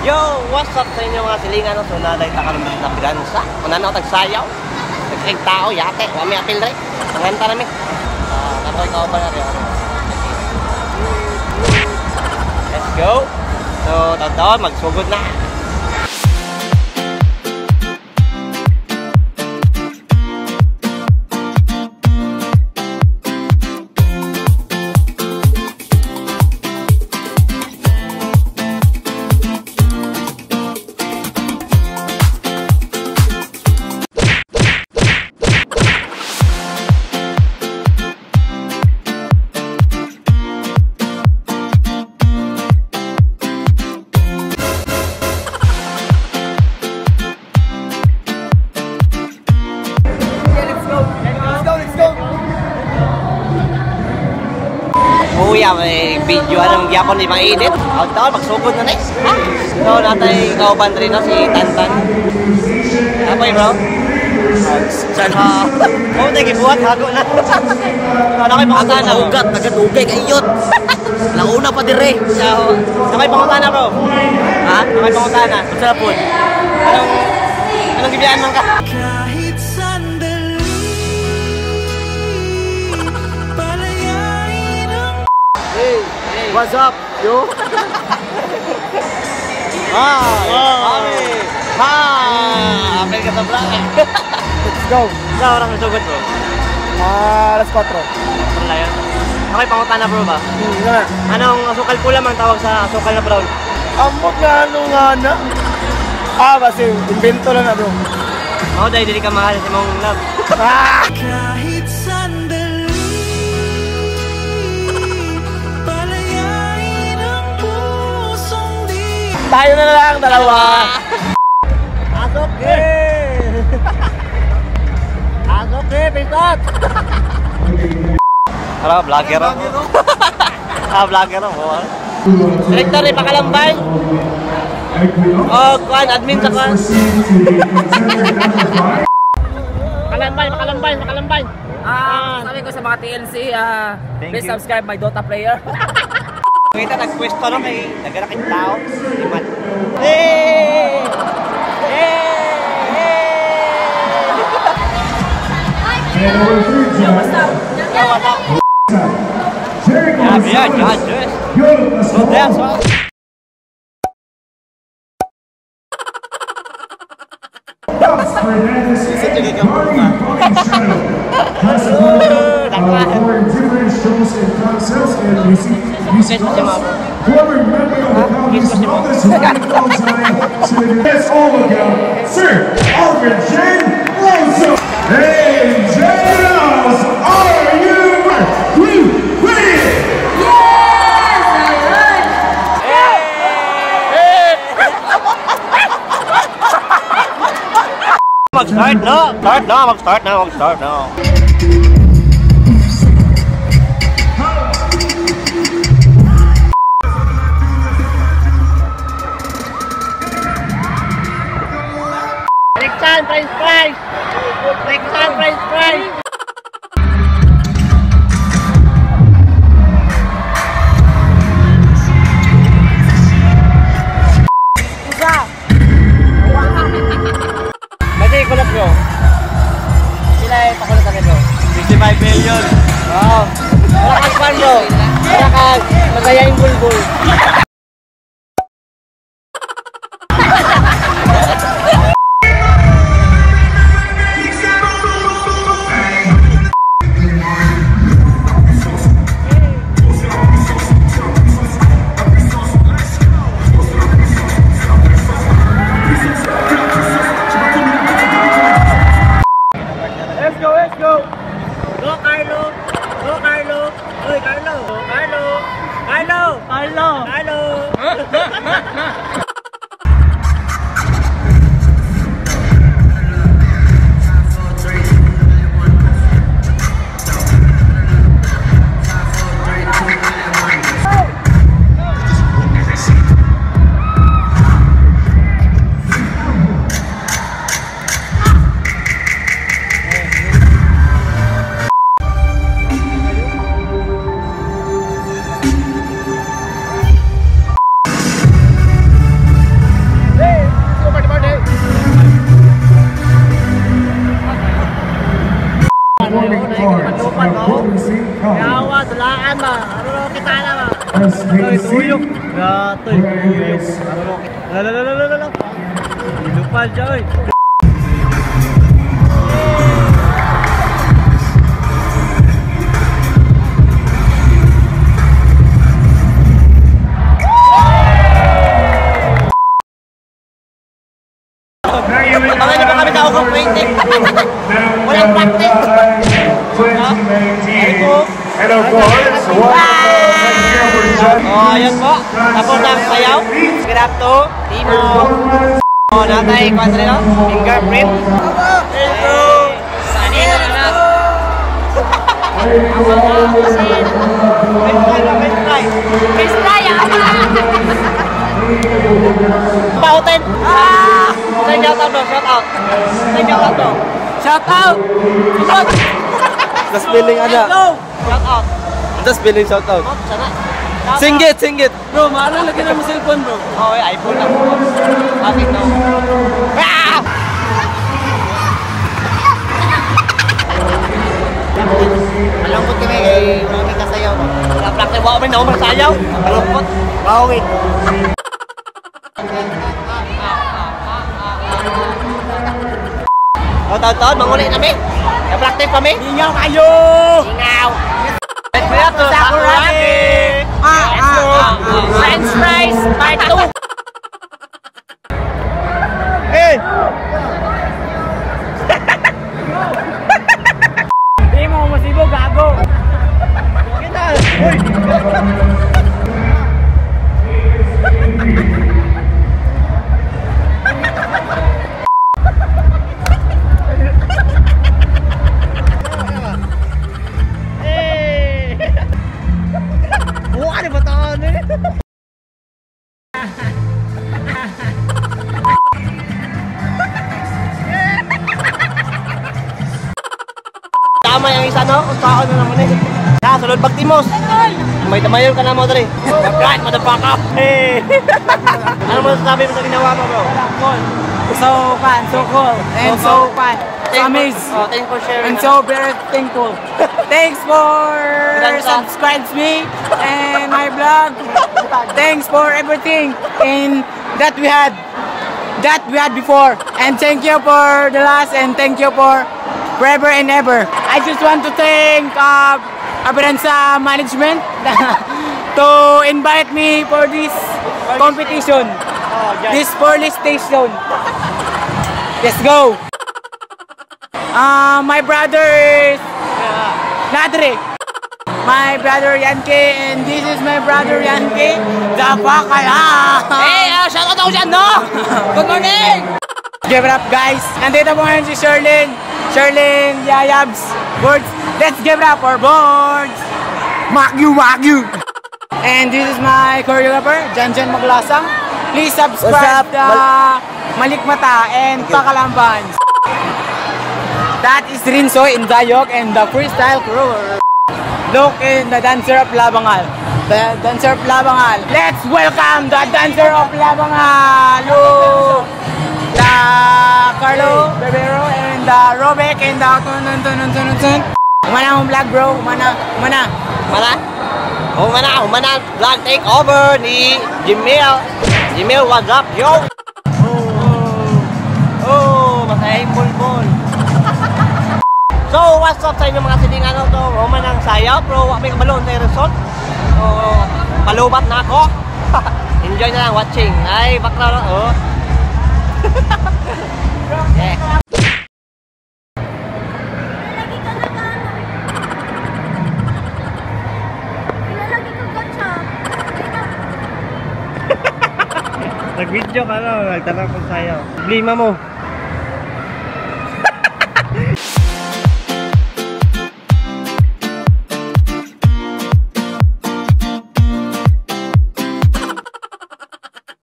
Yo, what's up sa inyo mga silingan? No? So, naday ta karon sa piransa. Una na ako tagsayaw. Nagsigig tao, yate. Wami apil rin. Panganta nami. Ako ikaw ba na rin? Let's go. So, taon-taon, magsugod na. Kuya, may video anong gyapon ni pang-edit. Taon-taon, magsugod na next. Ha? So, natay kauban rin no, si Tantan. Apoy bro? Saan? Oh, nagibuhat, hago na. So, nakoy pangutana. Hugat, nagadugay kaiyot. Nauna pa dire. So, nakoy pangutana bro. Ha? Nakoy pangutana. Unsa po? Anong gibiyaan man ka? Kahit sandali, palayain ang Hey, what's up, yo? Hi! Hi! Hi! Apel ka sa vlog. Let's go. Sa oras na sugod bro? Alas 4. Ano lang yun? Okay, pangutana bro ba? Nga. Anong asukal pula man tawag sa asukal na brown? Amot nga ano nga na. Ah, basta invento lang na bro. Mao dahil dili ka mahal sa imong love. Ah! kahit sandali, palayain ang pusong di Tayo na lang, dalawa. Pasok eh! Pasok eh, pisot! Tara, vlogger ako. Ah, vlogger ako. Director ni Pakalambay. Oh, kuan, admin sa kuan. Pakalambay, Pakalambay, Pakalambay. Sabi ko sa mga TLC, Thank please you. Subscribe my Dota player. Kita nagpwesto no kay nagara kay tao. Limat. Hey! Hey! Yo, what's up? Yo, what's up? Yeah, yeah, yeah, So that's all. Let's all look out, Sir Alvin J. Rosa. Hey, James, are you ready? Mag-start na! Start na! Mag-start na! Mag-start na! Rexan, French fries! Rexan, French fries! Isa! Kasi kulat bro. Sila ay pakulat kami bro. 55 million. Wow. Wala kang kwan bro. Wala kang masaya yung bulbul. Let's go, let's go. Go Carlo! Go Carlo! Uy Carlo! Carlo! Carlo! Carlo. Carlo! SKC. Tuyok. Gatoy, tuyok. Lalalala. Lupad siya, oy. Mga na ba kami sa Hugong 20? Walang practice. 2019. And of course, one Oh, ayan po. Tapos ang sayaw. Good afternoon. Timo. Oh, natay, kwan rin, no? Fingerprint. Hey, bro. Sanino na na. French fry, french fry. French fry ah! Pautin. Ah! Saan shout out, bro? Shout out. Saan shout out, bro? Shout out! The spelling ana. Shout out. The spelling shout out. Oh, sana. Shout out. Singgit, singgit. Bro, maalala ka na mo cellphone bro. Oh, eh, iPhone lang. Bakit no? Ah! Malungkot kami kay wala kami kasayaw. Wala practice, wala kami naumang sayaw. Malungkot. Bawi. Oh, taon-taon, manguli nami. Na-practice kami. Ingaw kayo. Ingaw. Let's go to Sakuragi. Ah, French fries part 2. Hey! Hindi mo masibo, gago. Uy! Buka ni bataan eh. Tama yung isa no? Kung tao na naman eh. Na, sulod pagtimos. May tamayon ka na mo dre. Right, motherfucker. Hey. Ano mo sasabi mo sa ginawa mo, bro? So fun, so cool, and so fun. So amazing. Oh, thanks for sharing. I'm so very thankful. Thanks for subscribe me and my vlog. Thanks for everything in that we had before. And thank you for the last and thank you for forever and ever. I just want to thank Aberanza management to invite me for this competition. This police station. Let's go. My brother is Nadri. My brother Yankee, and this is my brother Yankee. The Bakala. Hey, shout out ako dyan, no? Good morning! Give it up, guys. Nandito po ngayon si Sherlyn. Sherlyn Yayabs. Boards. Let's give it up for boards. Wagyu, wagyu. And this is my choreographer, Janjan Maglasang. Please subscribe the Malikmata and Pakalamban. That is Rinso in Dayok and the Freestyle Crew. Look in the dancer of Labangal. The dancer of Labangal. Let's welcome the dancer of Labangal. Oh! The Carlo Bebero and the Robek and the tunun tunun tunun tun. Umana akong vlog, bro. Umana, umana. Umana? Umana, umana. Vlog take over ni Jimil. Jimil, what's up, yo? Oh, oh, masaya yung bulbul. So, what's up sa inyo mga silingan to? Human ang sayaw, pero may kabalon sa resort. So, palubat na ako. Enjoy na lang watching. Ay, bakla na. Oh. Yeah. Nag-video ka na, nagtanong kong sayaw. Problema mo.